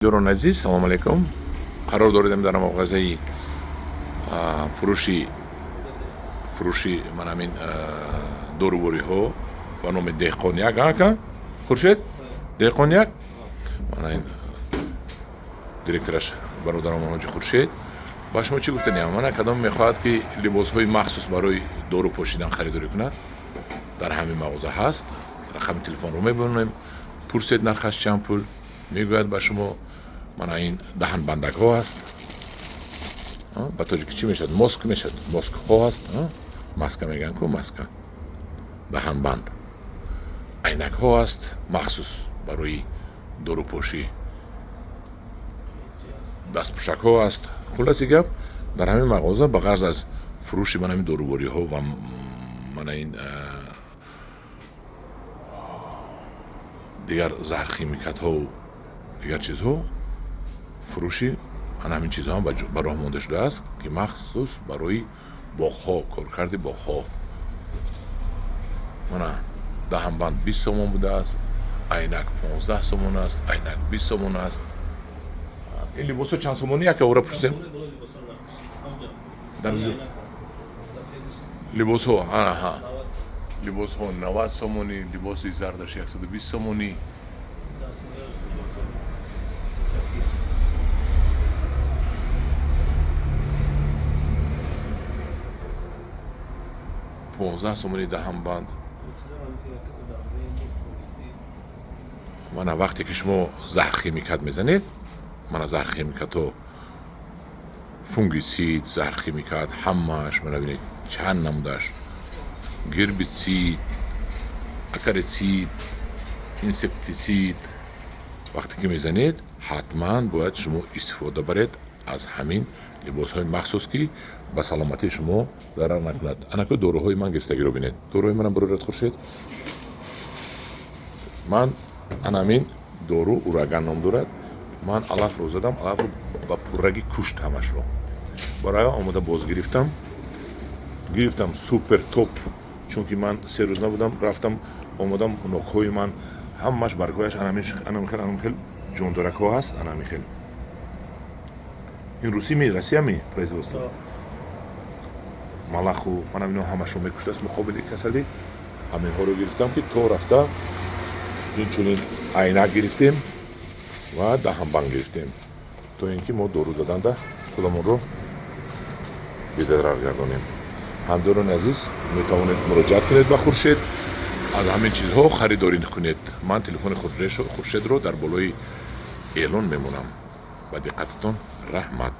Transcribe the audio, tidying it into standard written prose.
Дӯрон азиз, салом алейкум. Қарор доридем дар мағозаи фурӯши ман ҳамин дорувориҳо ба номи Деҳқон як. Ака Хуршед, Деҳқон як, мана ин директораш бародарамон ҳоҷи Хуршед. Ба шумо чӣ гуфтаниям? Мана кадом мехоҳад, ки либосҳои махсус барои дору пошидан харидорӣ кунад, дар ҳамин мағоза ҳаст. Рақами телефонро мебинем, пурсед нархаш чанд пул, мегӯяд ба шумо. Мана ин даҳанбандакҳо ҳаст, ба тоҷикӣ чӣ мешавад? Моск мешавад, москҳо ҳаст, маска мегӯянд ку, маска, даҳанбанд. Айнакҳо ҳаст махсус барои дорупошӣ, дастпӯшакҳо ҳаст. Хулоси гап, дар ҳамин мағоза ба ғарз аз фурӯши ман ҳамин дорувориҳо ва мана ин дигар заҳрхимикатҳову дигар чизҳо, фурӯши ана ҳамин чизҳо ҳам ба роҳ монда шудааст, ки махсус барои боғҳо, коркарди боғҳо. Мана даҳанбанд 20 сомон будааст, айнак 15 сомон аст, айнак 20 сомон аст. Ин либосҳо чанд сомонӣ, яке ора пурсем? Дар либосҳо, аҳа, либосҳо 90 сомонӣ, либоси зардаш 120 сомонӣ. 15 сомонӣ даҳанбанд. Мана вақте ки шумо заҳрхимикат мезанед, мана заҳрхимикатҳо, фунгицид, заҳрхимикат, ҳамааш, мана бинед, чанд намудаш: гербицид, акарицид, инсектицид. Вақте ки мезанед, ҳатман бояд шумо истифода баред аз ҳамин либосҳои махсус, ки ба саломатии шумо зарар накунад. Анако доруҳои ман гирифтагиро бинед. Доруҳои манам барорад, Хуршед. Ман анамин дору Ураган ном дорад. Ман алафро задам, алафро ба пуррагӣ кушт ҳамашро. Барои омода боз гирифтам, гирифтам Супер Топ, чунки ман 3 рӯз набудам, рафтам омадам, нокҳои ман ҳамаш баргҳояш анамихел, анамихел ҷондоракҳо ҳаст, анамихел. Ин русӣ ми, Россия ми производство. Малаху манам ино ҳамашро мекуштааст муқобили касалӣ. Ҳаминҳоро гирифтам, ки то рафта. Инчунин айнак гирифтем ва даҳанбанд гирифтем, то ин ки мо дору заданда худамонро бедарар гардонем. Ҳамдорони азиз, метавонед муроҷиат кунед ба Хуршед, аз ҳамин чизҳо харидорӣ кунед. Ман телефони Хуршедро дар болои эълон мемонам. Ба диққататон раҳмат.